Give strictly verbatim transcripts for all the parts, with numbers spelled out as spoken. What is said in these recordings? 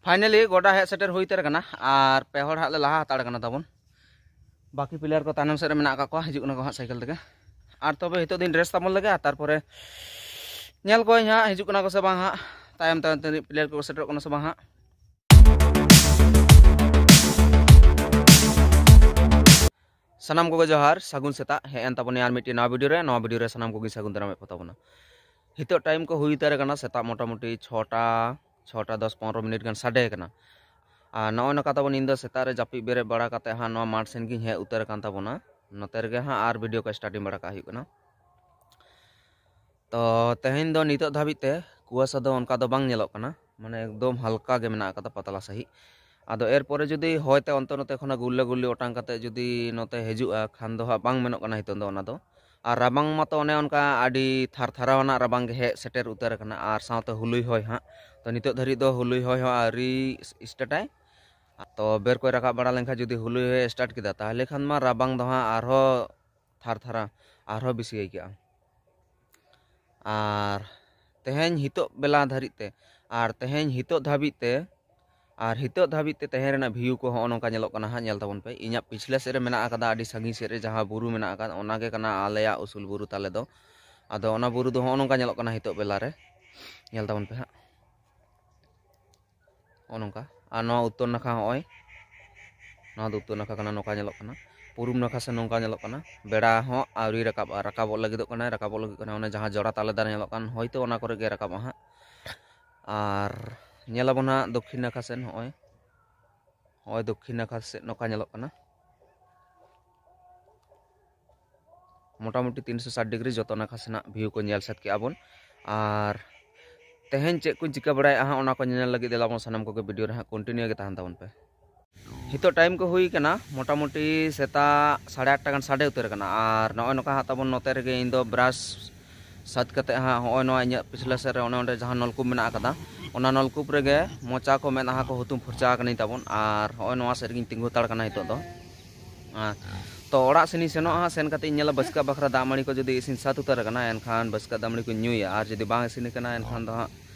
Finally ᱜᱚᱰᱟ ᱦᱮᱡ ᱥᱮᱴᱮᱨ ᱦᱩᱭ ᱩᱛᱟᱹᱨ ᱟᱠᱟᱱᱟ, ᱟᱨ ᱯᱮ ᱦᱚᱲ ᱦᱟᱸᱜ ᱞᱮ ᱞᱟᱦᱟ ᱦᱟᱛᱟᱲ ᱠᱟᱱᱟ ᱛᱟᱵᱚᱱ᱾ ᱵᱟᱹᱠᱤ ᱯᱞᱮᱭᱟᱨ ᱠᱚ ᱛᱟᱭᱱᱚᱢ ᱥᱮᱫ ᱨᱮ ᱢᱮᱱᱟᱜ ᱟᱠᱟᱫ ᱠᱚᱣᱟ, ᱦᱤᱡᱩᱜ ᱠᱟᱱᱟ ᱠᱚ ᱦᱟᱸᱜ ᱥᱟᱭᱠᱮᱞ ᱛᱮᱜᱮ᱾ ᱟᱨ ᱛᱚᱵᱮ ᱱᱤᱛᱚᱜ ᱫᱤᱱ ᱨᱮᱥ ᱛᱟᱵᱚᱱ ᱞᱮᱜᱮ, ᱟᱨ ᱛᱟᱨᱯᱚᱨᱮ ᱧᱮᱞ ᱠᱚᱣᱟᱧ ᱦᱟᱸᱜ ᱦᱤᱡᱩᱜ ᱠᱟᱱᱟ ᱠᱚ ᱥᱮ ᱵᱟᱝ ᱦᱟᱸᱜ, ᱛᱟᱭᱚᱢ ᱛᱟᱭᱚᱢ ᱛᱮ ᱯᱞᱮᱭᱟᱨ ᱠᱚ ᱥᱮᱴᱮᱨᱚᱜ ᱠᱟᱱᱟ ᱥᱮ ᱵᱟᱝ ᱦᱟᱸᱜ᱾ ᱥᱟᱱᱟᱢ ᱠᱚᱜᱮ ᱡᱚᱦᱟᱨ, ᱥᱟᱹᱜᱩᱱ ᱥᱮᱛᱟᱜ᱾ ᱦᱮᱡ ᱮᱱ ᱛᱟᱵᱚᱱᱟ ᱟᱨ ᱢᱤᱫᱴᱤᱡ ᱱᱟᱣᱟ ᱵᱷᱤᱰᱤᱭᱳ ᱨᱮ᱾ ᱱᱟᱣᱟ ᱵᱷᱤᱰᱤᱭᱳ ᱨᱮ ᱥᱟᱱᱟᱢ ᱠᱚᱜᱮ ᱥᱟᱹᱜᱩᱱ ᱫᱟᱨᱟᱢᱮᱫ ᱠᱚ ᱛᱟᱵᱚᱱᱟ᱾ ᱱᱤᱛᱚᱜ ᱴᱟᱭᱤᱢ ᱠᱚ ᱦᱩᱭ ᱩᱛᱟᱹᱨ ᱟᱠᱟᱱᱟ ᱥᱮᱛᱟᱜ ᱢᱚᱴᱟᱢᱩᱴᱤ ᱪᱷᱚᱴᱟ, ᱪᱷᱚᱴᱟ ᱫᱚᱥ ᱯᱚᱱᱨᱚ ᱢᱤᱱᱤᱴ ᱜᱟᱱ ᱥᱟᱰᱮ ᱟᱠᱟᱱᱟ᱾ ᱟᱨ ᱱᱚᱜᱼᱚᱭ ᱱᱚᱝᱠᱟ ᱛᱟᱵᱚᱱ ᱤᱧ ᱫᱚ ᱥᱮᱛᱟᱜ ᱨᱮ ᱡᱟᱹᱯᱤᱫ ᱵᱮᱨᱮᱫ ᱵᱟᱲᱟ ᱠᱟᱛᱮ ᱦᱟᱸᱜ ᱱᱚᱣᱟ ᱢᱟᱴᱷ ᱥᱮᱱ ᱜᱤᱧ ᱦᱮᱡ ᱩᱛᱟᱹᱨ ᱟᱠᱟᱱ ᱛᱟᱵᱚᱱᱟ᱾ ᱱᱚᱛᱮ ᱨᱮᱜᱮ ᱦᱟᱸᱜ ᱟᱨ ᱵᱷᱤᱰᱤᱭᱳ ᱠᱚ ᱥᱴᱟᱨᱴᱤᱝ ᱵᱟᱲᱟ ᱠᱟᱜ ᱦᱩᱭᱩᱜ ᱠᱟᱱᱟ᱾ ᱛᱚ ᱛᱮᱦᱮᱧ ᱫᱚ ᱱᱤᱛᱚᱜ ᱫᱷᱟᱹᱵᱤᱡ ᱛᱮ ᱠᱩᱣᱟᱥᱟ ᱫᱚ ᱚᱱᱠᱟ ᱫᱚ ᱵᱟᱝ ᱧᱮᱞᱚᱜ ᱠᱟᱱᱟ, ᱢᱟᱱᱮ ᱮᱠᱫᱚᱢ ᱦᱟᱞᱠᱟ ᱜᱮ ᱢᱮᱱᱟᱜ ᱟᱠᱟᱫᱟ, ᱯᱟᱛᱞᱟ ᱥᱟᱺᱦᱤᱡ᱾ ᱟᱫᱚ ᱮᱨᱯᱚᱨᱮ ᱡᱩᱫᱤ ᱦᱚᱭᱛᱮ ᱚᱱᱛᱮ ᱱᱚᱛᱮ ᱠᱷᱚᱱᱟᱜ ᱜᱩᱞᱞᱟᱹ ᱜᱩᱞᱞᱤ ᱚᱴᱟᱝ ᱠᱟᱛᱮ ᱡᱩᱫᱤ ᱱᱚᱛᱮ ᱦᱤᱡᱩᱜᱼᱟ ᱠᱷᱟᱱ ᱫᱚ ᱦᱟᱸᱜ ᱵᱟᱝ ᱢᱮᱱᱚᱜ ᱠᱟᱱᱟ ᱱᱤᱛᱚᱜ ᱫᱚ ᱚᱱᱟ ᱫᱚ᱾ ᱟᱨ ᱨᱟᱵᱟᱝ ᱢᱟᱛᱚ ᱚᱱᱮ ᱚᱱᱠᱟ ᱟᱹᱰᱤ ᱛᱷᱟᱨ ᱛᱷᱟᱨᱟᱣ ᱟᱱᱟᱜ ᱨᱟᱵᱟᱝ ᱜᱮ ᱦᱮᱡ ᱥᱮᱴᱮᱨ ᱩᱛᱟᱹᱨ ᱟᱠᱟᱱᱟ, ᱟᱨ ᱥᱟᱶᱛᱮ ᱦᱩᱞᱩᱭ ᱦᱚᱭ ᱦᱟᱸᱜ᱾ ᱛᱚ ᱱᱤᱛᱚᱜ ᱫᱷᱟᱹᱨᱤᱡ ᱫᱚ ᱦᱩᱞᱩᱭ ᱦᱚᱭ ᱦᱚᱸ ᱟᱹᱣᱨᱤ ᱥᱴᱟᱴᱟᱭ᱾ ᱛᱚ ᱵᱮᱨ ᱠᱚᱭ ᱨᱟᱠᱟᱵ ᱵᱟᱲᱟ ᱞᱮᱱᱠᱷᱟᱱ ᱡᱩᱫᱤ ᱦᱩᱞᱩᱭ ᱦᱚᱭ ᱥᱴᱟᱴ ᱠᱮᱫᱟ, ᱛᱟᱦᱚᱞᱮ ᱠᱷᱟᱱ ᱢᱟ ᱨᱟᱵᱟᱝ ᱫᱚ ᱦᱟᱸᱜ ᱟᱨᱦᱚᱸ ᱛᱷᱟᱨ ᱛᱷᱟᱨᱟ ᱟᱨᱦᱚᱸ ᱵᱮᱥᱤ ᱟᱹᱭᱠᱟᱹᱜᱼᱟ᱾ ᱟᱨ ᱛᱮᱦᱮᱧ ᱦᱤᱛᱚᱜ ᱵᱮᱞᱟ ᱫᱷᱟᱹᱨᱤᱡ ᱛᱮ, ᱟᱨ ᱛᱮᱦᱮᱧ ᱦᱤᱛᱚᱜ ᱫᱷᱟᱹᱵᱤᱡ ᱛᱮ, ᱟᱨ ᱦᱤᱛᱚᱜ ᱫᱷᱟᱹᱵᱤᱡ ᱛᱮ ᱛᱮᱦᱮᱧ ᱨᱮᱱᱟᱜ ᱵᱷᱤᱭᱩ ᱠᱚ ᱦᱚᱸᱜᱼᱚ ᱱᱚᱝᱠᱟ ᱧᱮᱞᱚᱜ ᱠᱟᱱᱟ ᱦᱟᱸᱜ, ᱧᱮᱞ ᱛᱟᱵᱚᱱ ᱯᱮ᱾ ᱤᱧᱟᱹᱜ ᱯᱤᱪᱷᱞᱟᱹ ᱥᱮᱫ ᱨᱮ ᱢᱮᱱᱟᱜ ᱟᱠᱟᱫᱟ, ᱟᱹᱰᱤ ᱥᱟᱺᱜᱤᱧ ᱥᱮᱫ ᱨᱮ ᱡᱟᱦᱟᱸ ᱵᱩᱨᱩ ᱢᱮᱱᱟᱜ ᱟᱠᱟᱫ, ᱚᱱᱟ ᱜᱮ ᱠᱟᱱᱟ ᱟᱞᱮᱭᱟᱜ ᱩᱥᱩᱞ ᱵᱩᱨᱩ ᱛᱟᱞᱮ ᱫᱚ᱾ ᱟᱫᱚ ᱚᱱᱟ ᱵᱩᱨᱩ ᱫᱚ ᱦᱚᱸᱜᱼᱚ ᱱᱚᱝᱠᱟ ᱧᱮᱞᱚᱜ ᱠᱟᱱᱟ ᱦᱤᱛᱚᱜ ᱵᱮᱞᱟ ᱨᱮ, ᱧᱮᱞ ᱛᱟᱵᱚᱱ ᱯᱮ ᱦᱟᱸᱜ᱾ ᱱᱚᱜᱼᱚ ᱱᱚᱝᱠᱟ᱾ ᱟᱨ ᱱᱚᱣᱟ ᱩᱛᱛᱚᱨ ᱱᱟᱠᱷᱟ ᱦᱚᱸᱜᱼᱚᱭ, ᱱᱚᱣᱟ ᱫᱚ ᱩᱛᱛᱚᱨ ᱱᱟᱠᱷᱟ ᱠᱟᱱᱟ, ᱱᱚᱝᱠᱟ ᱧᱮᱞᱚᱜ ᱠᱟᱱᱟ᱾ ᱯᱩᱨᱩᱵ ᱱᱟᱠᱷᱟ ᱥᱮ ᱱᱚᱝᱠᱟ ᱧᱮᱞᱚᱜ ᱠᱟᱱᱟ, ᱵᱮᱲᱟ ᱦᱚᱸ ᱟᱹᱣᱨᱤ ᱨᱟᱠᱟᱵᱼᱟ, ᱨᱟᱠᱟᱵᱚᱜ ᱞᱟᱹᱜᱤᱫᱚᱜ ᱠᱟᱱᱟᱭ, ᱨᱟᱠᱟᱵᱚᱜ ᱞᱟᱹᱜᱤᱫ ᱠᱟᱱᱟᱭ᱾ ᱚᱱᱮ ᱡᱟᱦᱟᱸ ᱡᱚᱲᱟ ᱛᱟᱞᱮ ᱫᱟᱨᱮ ᱧᱮᱞᱚᱜ ᱠᱟᱱ, ᱦᱚᱭᱛᱳ ᱚᱱᱟ ᱠᱚᱨᱮ ᱜᱮ ᱨᱟᱠᱟᱵᱼᱟ ᱦᱟᱸᱜ᱾ ᱟᱨ ᱧᱮᱞᱟᱵᱚᱱ ᱦᱟᱸᱜ ᱫᱚᱠᱠᱷᱤᱱ ᱱᱟᱠᱷᱟ ᱥᱮᱱ, ᱦᱚᱸᱜᱼᱚᱭ, ᱦᱚᱸᱜᱼᱚᱭ ᱫᱚᱠᱠᱷᱤᱱ ᱱᱟᱠᱷᱟ ᱥᱮᱫ ᱱᱚᱝᱠᱟ ᱧᱮᱞᱚᱜ ᱠᱟᱱᱟ᱾ ᱢᱚᱴᱟᱢᱩᱴᱤ ᱛᱤᱱᱥᱚ ᱥᱟᱴ ᱰᱤᱜᱽᱨᱤ ᱡᱚᱛᱚ ᱱᱟᱠᱷᱟ ᱥᱮᱱᱟᱜ ᱵᱷᱤᱭᱩ ᱠᱚ ᱧᱮᱞ ᱥᱟᱹᱛ ᱠᱮᱜᱼᱟ ᱵᱚᱱ᱾ ᱟᱨ ᱛᱮᱦᱮᱧ ᱪᱮᱫ ᱠᱚᱧ ᱪᱤᱠᱟᱹ ᱵᱟᱲᱟᱭᱮᱫᱼᱟ ᱦᱟᱸᱜ, ᱚᱱᱟ ᱠᱚ ᱧᱮᱧᱮᱞ ᱞᱟᱹᱜᱤᱫ ᱫᱮᱞᱟ ᱵᱚᱱ ᱥᱟᱱᱟᱢ ᱠᱚᱜᱮ ᱵᱷᱤᱰᱤᱭᱳ ᱨᱮ ᱦᱟᱸᱜ ᱠᱚᱱᱴᱤᱱᱤᱭᱩ ᱜᱮ ᱛᱟᱦᱮᱱ ᱛᱟᱵᱚᱱ ᱯᱮ᱾ ᱱᱤᱛᱚᱜ ᱴᱟᱭᱤᱢ ᱠᱚ ᱦᱩᱭ ᱠᱟᱱᱟ ᱢᱚᱴᱟᱢᱩᱴᱤ ᱥᱮᱛᱟᱜ ᱥᱟᱲᱮ ᱟᱴᱴᱟ ᱜᱟᱱ ᱥᱟᱰᱮ ᱩᱛᱟᱹᱨ ᱠᱟᱱᱟ᱾ ᱟᱨ ᱱᱚᱜᱼᱚᱭ ᱱᱚᱝᱠᱟ ᱦᱟᱸᱜ ᱛᱟᱵᱚᱱ ᱱᱚᱛᱮ ᱨᱮᱜᱮ ᱤᱧ ᱫᱚ ᱵᱨᱟᱥ ᱥᱟᱹᱛ ᱠᱟᱛᱮ ᱦᱟᱸᱜ ᱦᱚᱸᱜᱼᱚᱭ ᱱᱚᱣᱟ ᱤᱧᱟᱹᱜ ᱯᱤᱪᱷᱞᱟᱹ ᱥᱮᱫ ᱨᱮ ᱚᱱᱮ ᱚᱸᱰᱮ ᱡᱟᱦᱟᱸ ᱱᱚᱞᱠᱩᱯ ᱢᱮᱱᱟᱜ ᱟᱠᱟᱫᱟ, ᱚᱱᱟ ᱱᱚᱞᱠᱩᱯ ᱨᱮᱜᱮ ᱢᱚᱪᱟ ᱠᱚ ᱢᱮᱫᱦᱟ ᱠᱚ ᱦᱩᱛᱩᱢ ᱯᱷᱟᱨᱪᱟ ᱟᱠᱟᱱᱟᱹᱧ ᱛᱟᱵᱚᱱ᱾ ᱟᱨ ᱦᱚᱸᱜᱼᱚᱭ ᱱᱚᱣᱟ ᱥᱮᱫ ᱨᱮᱜᱤᱧ ᱛᱤᱸᱜᱩ ᱦᱟᱛᱟᱲ ᱠᱟᱱᱟ ᱱᱤᱛᱚᱜ ᱫᱚ᱾ ᱟᱨ ᱛᱚ ᱚᱲᱟᱜ ᱥᱮᱱᱤᱧ ᱥᱮᱱᱚᱜᱼᱟ ᱦᱟᱸᱜ, ᱥᱮᱱ ᱠᱟᱛᱮ ᱤᱧ ᱧᱮᱞᱟ ᱵᱟᱹᱥᱠᱟᱹ ᱵᱟᱠᱷᱨᱟ ᱫᱟᱜ ᱢᱟᱹᱲᱤ ᱠᱚ ᱡᱩᱫᱤ ᱤᱥᱤᱱ ᱥᱟᱹᱛ ᱩᱛᱟᱹᱨ ᱟᱠᱟᱱᱟ, ᱮᱱᱠᱷᱟᱱ ᱵᱟᱹᱥᱠᱟᱹ ᱫᱟᱜ ᱢᱟᱹᱲᱤ ᱠᱚᱧ ᱧᱩᱭᱟ᱾ ᱟᱨ ᱡᱩᱫᱤ ᱵᱟᱝ ᱤᱥᱤᱱ ᱟᱠᱟᱱᱟ, ᱮᱱᱠᱷᱟᱱ ᱫᱚ ᱦᱟᱸᱜ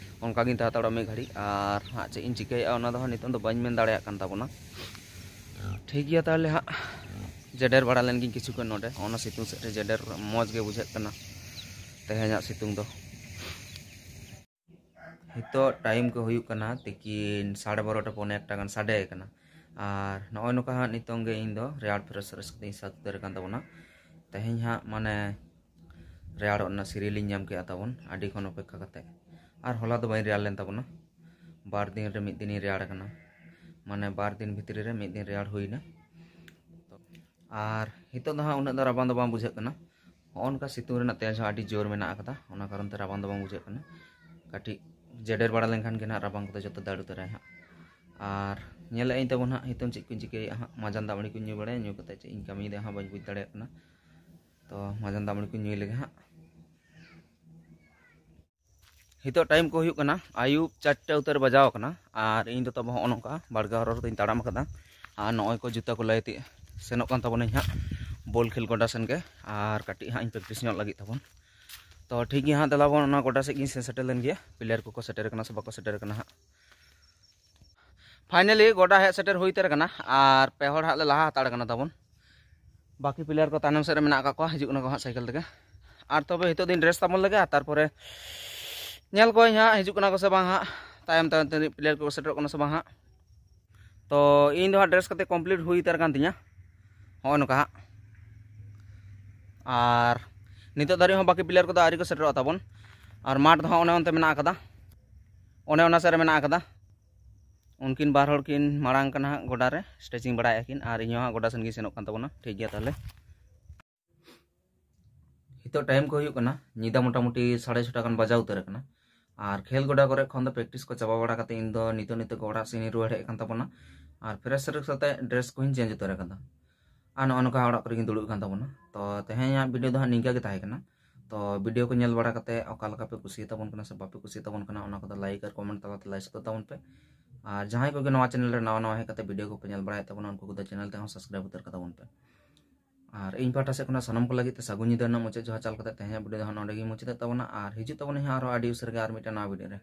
ᱚᱱᱠᱟ ᱜᱤᱧ ᱛᱟᱦᱮᱸ ᱦᱟᱛᱟᱲᱚᱜᱼᱟ ᱢᱤᱫ ᱜᱷᱟᱹᱲᱤᱡ, ᱟᱨ ᱦᱟᱸᱜ ᱪᱮᱫ ᱤᱧ ᱪᱤᱠᱟᱹᱭᱮᱫᱼᱟ ᱚᱱᱟ ᱫᱚ ᱦᱟᱸᱜ ᱱᱤᱛᱚᱜ ᱫᱚ ᱵᱟᱹᱧ ᱢᱮᱱ ᱫᱟᱲᱮᱭᱟᱜ ᱠᱟᱱ ᱛᱟᱵᱚᱱᱟ᱾ ᱴᱷᱤᱠ ᱜᱮᱭᱟ, ᱛᱟᱦᱚᱞᱮ ᱦᱟᱸᱜ ᱡᱮᱰᱮᱨ ᱵᱟᱲᱟ ᱞᱮᱱ ᱜᱤᱧ ᱠᱤᱪᱷᱩ ᱠᱷᱚᱱ ᱱᱚᱰᱮ, ᱚᱱᱟ ᱥᱤᱛᱩᱝ ᱥᱮᱫ ᱨᱮ ᱡᱮᱰᱮᱨ ᱢᱚᱡᱽ ᱜᱮ ᱵᱩᱡᱷᱟᱹᱜ ᱠᱟᱱᱟ ᱛᱮᱦᱮᱧᱟᱜ ᱥᱤᱛᱩᱝ ᱫᱚ᱾ ᱱᱤᱛᱚᱜ ᱴᱟᱭᱤᱢ ᱠᱚ ᱦᱩᱭᱩᱜ ᱠᱟᱱᱟ ᱛᱤᱠᱤᱱ ᱥᱟᱲᱮ ᱵᱟᱨᱚᱴᱟ, ᱯᱚᱱᱮ ᱮᱠᱴᱟ ᱜᱟᱱ ᱥᱟᱰᱮ ᱠᱟᱱᱟ᱾ ᱟᱨ ᱱᱚᱜᱼᱚᱭ ᱱᱚᱝᱠᱟ ᱦᱟᱸᱜ ᱱᱤᱛᱚᱝ ᱜᱮ ᱤᱧ ᱫᱚ ᱨᱮᱭᱟᱲ ᱯᱷᱨᱮᱥ ᱯᱷᱨᱮᱥ ᱠᱟᱛᱮᱧ ᱥᱟᱹᱛ ᱩᱛᱟᱹᱨ ᱟᱠᱟᱱ ᱛᱟᱵᱚᱱᱟ᱾ ᱛᱮᱦᱮᱧ ᱦᱟᱸᱜ ᱢᱟᱱᱮ ᱨᱮᱭᱟᱲᱚᱜ ᱨᱮᱱᱟᱜ ᱥᱤᱨᱤ ᱞᱤᱧ ᱧᱟᱢ ᱠᱮᱜᱼᱟ ᱛᱟᱵᱚᱱ, ᱟᱹᱰᱤ ᱠᱷᱚᱱ ᱚᱯᱮᱠᱠᱷᱟ ᱠᱟᱛᱮ᱾ ᱟᱨ ᱦᱚᱞᱟ ᱫᱚ ᱵᱟᱹᱧ ᱨᱮᱭᱟᱲ ᱞᱮᱱ ᱛᱟᱵᱚᱱᱟ, ᱵᱟᱨ ᱫᱤᱱ ᱨᱮ ᱢᱤᱫ ᱫᱤᱱᱤᱧ ᱨᱮᱭᱟᱲ ᱠᱟᱱᱟ, ᱢᱟᱱᱮ ᱵᱟᱨ ᱫᱤᱱ ᱵᱷᱤᱛᱨᱤ ᱨᱮ ᱢᱤᱫ ᱫᱤᱱ ᱨᱮᱭᱟᱲ ᱦᱩᱭᱱᱟ᱾ ᱟᱨ ᱱᱤᱛᱚᱜ ᱫᱚ ᱦᱟᱸᱜ ᱩᱱᱟᱹᱜ ᱫᱚ ᱨᱟᱵᱟᱝ ᱫᱚ ᱵᱟᱝ ᱵᱩᱡᱷᱟᱹᱜ ᱠᱟᱱᱟ᱾ ᱦᱚᱸᱜᱼᱚ ᱱᱚᱝᱠᱟ ᱥᱤᱛᱩᱝ ᱨᱮᱱᱟᱜ ᱛᱮᱡᱽ ᱦᱚᱸ ᱟᱹᱰᱤ ᱡᱳᱨ ᱢᱮᱱᱟᱜ ᱟᱠᱟᱫᱟ, ᱚᱱᱟ ᱠᱟᱨᱚᱱ ᱛᱮ ᱨᱟᱵᱟᱝ ᱫᱚ ᱵᱟᱝ ᱵᱩᱡᱷᱟᱹᱜ ᱠᱟᱱᱟ᱾ ᱠᱟᱹᱴᱤᱡ ᱡᱮᱰᱮᱨ ᱵᱟᱲᱟ ᱞᱮᱱᱠᱷᱟᱱ ᱜᱮ ᱱᱟᱦᱟᱜ ᱨᱟᱵᱟᱝ ᱠᱚᱫᱚ ᱡᱚᱛᱚ ᱫᱟᱹᱲ ᱩᱛᱟᱹᱨᱟᱭ ᱦᱟᱸᱜ᱾ ᱟᱨ ᱧᱮᱞᱮᱫ ᱟᱹᱧ ᱛᱟᱵᱚᱱ ᱦᱟᱸᱜ ᱱᱤᱛᱚᱝ ᱪᱮᱫ ᱠᱚᱧ ᱪᱤᱠᱟᱹᱭᱮᱫᱼᱟ ᱦᱟᱸᱜ, ᱢᱟᱡᱟᱱ ᱫᱟᱜ ᱢᱟᱹᱲᱤ ᱠᱚᱧ ᱧᱩ ᱵᱟᱲᱟᱭᱟ, ᱧᱩ ᱠᱟᱛᱮᱫ ᱪᱮᱫ ᱤᱧ ᱠᱟᱹᱢᱤᱭᱮᱫᱟ ᱦᱟᱸᱜ ᱵᱟᱹᱧ ᱵᱩᱡᱽ ᱫᱟᱲᱮᱭᱟᱜ ᱠᱟᱱᱟ᱾ ᱛᱚ ᱢᱟᱡᱟᱱ ᱫᱟᱜ ᱢᱟᱹᱲᱤ ᱠᱚᱧ ᱧᱩᱭ ᱞᱮᱜᱮ ᱦᱟᱸᱜ᱾ ᱱᱤᱛᱚᱜ ᱴᱟᱭᱤᱢ ᱠᱚ ᱦᱩᱭᱩᱜ ᱠᱟᱱᱟ ᱟᱹᱭᱩᱵ ᱪᱟᱨᱴᱟ ᱩᱛᱟᱹᱨ ᱵᱟᱡᱟᱣ ᱟᱠᱟᱱᱟ, ᱟᱨ ᱤᱧ ᱫᱚ ᱛᱟᱵᱚ ᱦᱚᱸᱜᱼᱚ ᱱᱚᱝᱠᱟ ᱵᱟᱲᱜᱟ ᱦᱚᱨ ᱨᱮᱫᱚᱧ ᱛᱟᱲᱟᱢ ᱟᱠᱟᱫᱟ᱾ ᱟᱨ ᱱᱚᱜᱼᱚᱭ ᱠᱚ ᱡᱩᱛᱟᱹ ᱠᱚ ᱞᱟᱹᱭ ᱛᱮ ᱥᱮᱱᱚᱜ ᱠᱟᱱ ᱛᱟᱵᱚᱱᱟᱹᱧ ᱦᱟᱸᱜ ᱵᱚᱞ ᱠᱷᱮᱞ ᱜᱚᱰᱟ ᱥᱮᱱ ᱜᱮ, ᱟᱨ ᱠᱟᱹᱴᱤᱡ ᱦᱟᱸᱜ ᱤᱧ ᱯᱨᱮᱠᱴᱤᱥ ᱧᱚᱜ ᱞᱟᱹᱜᱤᱫ ᱛᱟᱵᱚᱱ᱾ ᱛᱚ ᱴᱷᱤᱠ ᱜᱮᱭᱟ ᱦᱟᱸᱜ, ᱫᱮᱞᱟ ᱵᱚᱱ ᱚᱱᱟ ᱜᱚᱰᱟ ᱥᱮᱫ ᱜᱤᱧ ᱥᱮᱱ ᱥᱮᱴᱮᱨ ᱞᱮᱱ ᱜᱮᱭᱟ, ᱯᱞᱮᱭᱟᱨ ᱠᱚᱠᱚ ᱥᱮᱴᱮᱨ ᱠᱟᱱᱟ ᱥᱮ ᱵᱟᱠᱚ ᱥᱮᱴᱮᱨ ᱠᱟᱱᱟ ᱦᱟᱸᱜ᱾ ᱯᱷᱟᱭᱱᱟᱞᱤ ᱜᱚᱰᱟ ᱦᱮᱡ ᱥᱮᱴᱮᱨ ᱦᱩᱭ ᱩᱛᱟᱹᱨ ᱟᱠᱟᱱᱟ, ᱟᱨ ᱯᱮ ᱦᱚᱲ ᱦᱟᱸᱜ ᱞᱮ ᱞᱟᱦᱟ ᱦᱟᱛᱟᱲ ᱠᱟᱱᱟ ᱛᱟᱵᱚᱱ᱾ ᱵᱟᱹᱠᱤ ᱯᱞᱮᱭᱟᱨ ᱠᱚ ᱛᱟᱭᱱᱚᱢ ᱥᱮᱫ ᱨᱮ ᱢᱮᱱᱟᱜ ᱟᱠᱟᱫ ᱠᱚᱣᱟ, ᱦᱤᱡᱩᱜ ᱠᱟᱱᱟ ᱠᱚ ᱦᱟᱸᱜ ᱥᱟᱭᱠᱮᱞ ᱛᱮᱜᱮ᱾ ᱟᱨ ᱛᱚᱵᱮ ᱱᱤᱛᱚᱜ ᱫᱚᱧ ᱰᱨᱮᱥ ᱛᱟᱵᱚᱱ ᱞᱮᱜᱮ, ᱟᱨ ᱛᱟᱨᱯᱚᱨᱮ ᱧᱮᱞ ᱠᱚᱣᱟᱧ ᱦᱟᱸᱜ ᱦᱤᱡᱩᱜ ᱠᱟᱱᱟ ᱠᱚ ᱥᱮ ᱵᱟᱝ ᱦᱟᱸᱜ, ᱛᱟᱭᱚᱢ ᱛᱟᱭᱚᱢ ᱛᱮ ᱯᱞᱮᱭᱟᱨ ᱠᱚᱠᱚ ᱥᱮᱴᱮᱨᱚᱜ ᱠᱟᱱᱟ ᱥᱮ ᱵᱟᱝ ᱦᱟᱸᱜ᱾ ᱛᱚ ᱤᱧ ᱫᱚ ᱦᱟᱸᱜ ᱰᱨᱮᱥ ᱠᱟᱛᱮ ᱠᱚᱢᱯᱞᱤᱴ ᱦᱩᱭ ᱩᱛᱟᱹᱨ ᱠᱟᱱ ᱛᱤᱧᱟ, ᱦᱚᱸᱜᱼᱚᱭ ᱱᱚᱝᱠᱟ ᱦᱟᱸᱜ᱾ ᱟᱨ ᱱᱤᱛᱚᱜ ᱫᱷᱟᱹᱨᱤᱡ ᱦᱚᱸ ᱵᱟᱹᱠᱤ ᱯᱞᱮᱭᱟᱨ ᱠᱚᱫᱚ ᱟᱹᱣᱨᱤ ᱠᱚ ᱥᱮᱴᱮᱨᱚᱜᱼᱟ ᱛᱟᱵᱚᱱ᱾ ᱟᱨ ᱢᱟᱴᱷ ᱫᱚ ᱦᱟᱸᱜ ᱚᱱᱮ ᱚᱱᱛᱮ ᱢᱮᱱᱟᱜ ᱟᱠᱟᱫᱟ, ᱚᱱᱮ ᱚᱱᱟ ᱥᱮᱫ ᱨᱮ ᱢᱮᱱᱟᱜ ᱟᱠᱟᱫᱟ᱾ ᱩᱱᱠᱤᱱ ᱵᱟᱨ ᱦᱚᱲ ᱠᱤᱱ ᱢᱟᱲᱟᱝ ᱠᱟᱱᱟ ᱦᱟᱸᱜ ᱜᱚᱰᱟ ᱨᱮ, ᱥᱴᱨᱮᱪᱤᱝ ᱵᱟᱲᱟᱭᱮᱫᱼᱟ ᱠᱤᱱ, ᱟᱨ ᱤᱧ ᱦᱚᱸ ᱦᱟᱸᱜ ᱜᱚᱰᱟ ᱥᱮᱱ ᱜᱤᱧ ᱥᱮᱱᱚᱜ ᱠᱟᱱ ᱛᱟᱵᱚᱱᱟ᱾ ᱴᱷᱤᱠ ᱜᱮᱭᱟ, ᱛᱟᱦᱚᱞᱮ ᱱᱤᱛᱚᱜ ᱴᱟᱭᱤᱢ ᱠᱚ ᱦᱩᱭᱩᱜ ᱠᱟᱱᱟ ᱧᱤᱫᱟᱹ ᱢᱚᱴᱟᱢᱩᱴᱤ ᱥᱟᱲᱮ ᱪᱷᱚᱴᱟ ᱜᱟᱱ ᱵᱟᱡᱟᱣ ᱩᱛᱟᱹᱨ ᱟᱠᱟᱱᱟ᱾ ᱟᱨ ᱠᱷᱮᱞ ᱜᱚᱰᱟ ᱠᱚᱨᱮ ᱠᱷᱚᱱ ᱫᱚ ᱯᱨᱮᱠᱴᱤᱥ ᱠᱚ ᱪᱟᱵᱟ ᱵᱟᱲᱟ ᱠᱟᱛᱮ ᱤᱧ ᱫᱚ ᱱᱤᱛᱚᱜ ᱱᱤᱛᱚᱜ ᱜᱮ ᱚᱲᱟᱜ ᱥᱮᱫ ᱤᱧ ᱨᱩᱣᱟᱹᱲ ᱦᱮᱡ ᱟᱠᱟᱱ ᱛᱟᱵᱚᱱᱟ᱾ ᱟᱨ ᱯᱷᱨᱮᱥ ᱯᱷᱨᱮᱥ ᱠᱟᱛᱮ ᱰᱨᱮᱥ ᱠᱚᱦᱚᱸᱧ ᱪᱮᱧᱡᱽ ᱩᱛᱟᱹᱨ ᱟᱠᱟᱫᱟ᱾ ᱟᱨ ᱱᱚᱜᱼᱚ ᱱᱚᱝᱠᱟ ᱚᱲᱟᱜ ᱠᱚᱨᱮ ᱜᱤᱧ ᱫᱩᱲᱩᱵ ᱟᱠᱟᱱ ᱛᱟᱵᱚᱱᱟ᱾ ᱛᱚ ᱛᱮᱦᱮᱧᱟᱜ ᱵᱷᱤᱰᱤᱭᱳ ᱫᱚ ᱦᱟᱸᱜ ᱱᱤᱝᱠᱟ ᱜᱮ ᱛᱟᱦᱮᱸ ᱠᱟᱱᱟ᱾ ᱛᱚ ᱵᱷᱤᱰᱤᱭᱳ ᱠᱚ ᱧᱮᱞ ᱵᱟᱲᱟ ᱠᱟᱛᱮ ᱚᱠᱟ ᱞᱮᱠᱟ ᱯᱮ ᱠᱩᱥᱤᱭᱟᱛᱟ ᱵᱚᱱ ᱠᱟᱱᱟ ᱥᱮ ᱵᱟᱯᱮ ᱠᱩᱥᱤᱭᱟᱛᱟ ᱵᱚᱱ ᱠᱟᱱᱟ, ᱚᱱᱟ ᱠᱚᱫᱚ ᱞᱟᱭᱤᱠ ᱟᱨ ᱠᱚᱢᱮᱱᱴ ᱛᱟᱞᱟᱛᱮ ᱞᱟᱹᱭ ᱥᱚᱫᱚᱨ ᱛᱟᱵᱚᱱ ᱯᱮ᱾ ᱟᱨ ᱡᱟᱦᱟᱸᱭ ᱠᱚᱜᱮ ᱱᱚᱣᱟ ᱪᱮᱱᱮᱞ ᱨᱮ ᱱᱟᱣᱟ ᱱᱟᱣᱟ ᱦᱮᱡ ᱠᱟᱛᱮ ᱵᱷᱤᱰᱤᱭᱳ ᱠᱚᱯᱮ ᱧᱮᱞ ᱵᱟᱲᱟᱭᱮᱫ ᱛᱟᱵᱚᱱᱟ, ᱩᱱᱠᱩ ᱠᱚᱫᱚ ᱪᱮᱱᱮᱞ ᱛᱮᱦᱚᱸ ᱥᱟᱵᱥᱠᱨᱟᱭᱤᱵ ᱩᱛᱟᱹᱨ ᱠᱟᱛᱟ ᱵᱚᱱ ᱯᱮ᱾ ᱟᱨ ᱤᱧ ᱯᱟᱦᱴᱟ ᱥᱮᱫ ᱠᱷᱚᱱᱟᱜ ᱥᱟᱱᱟᱢ ᱠᱚ ᱞᱟᱹᱜᱤᱫ ᱛᱮ ᱥᱟᱹᱜᱩᱱ ᱧᱤᱫᱟᱹ ᱨᱮᱱᱟᱜ ᱢᱩᱪᱟᱹᱫ ᱡᱚᱦᱟᱨ ᱪᱟᱞ ᱠᱟᱛᱮ ᱛᱮᱦᱮᱧᱟᱜ ᱵᱷᱤᱰᱤᱭᱳ ᱫᱚ ᱦᱟᱸᱜ ᱱᱚᱰᱮ ᱜᱤᱧ ᱢᱩᱪᱟᱹᱫᱮᱫ ᱛᱟᱵᱚᱱᱟ᱾ ᱟᱨ ᱦᱤᱡᱩᱜ ᱛᱟᱵᱚᱱᱟᱹᱧ ᱦᱟᱸᱜ ᱟᱨᱦᱚᱸ ᱟᱹᱰᱤ ᱩᱥᱟᱹᱨᱟ ᱜᱮ ᱟᱨ ᱢᱤᱫᱴᱟᱝ ᱱᱟᱣᱟ ᱵᱷᱤᱰᱤᱭᱳ ᱨᱮ᱾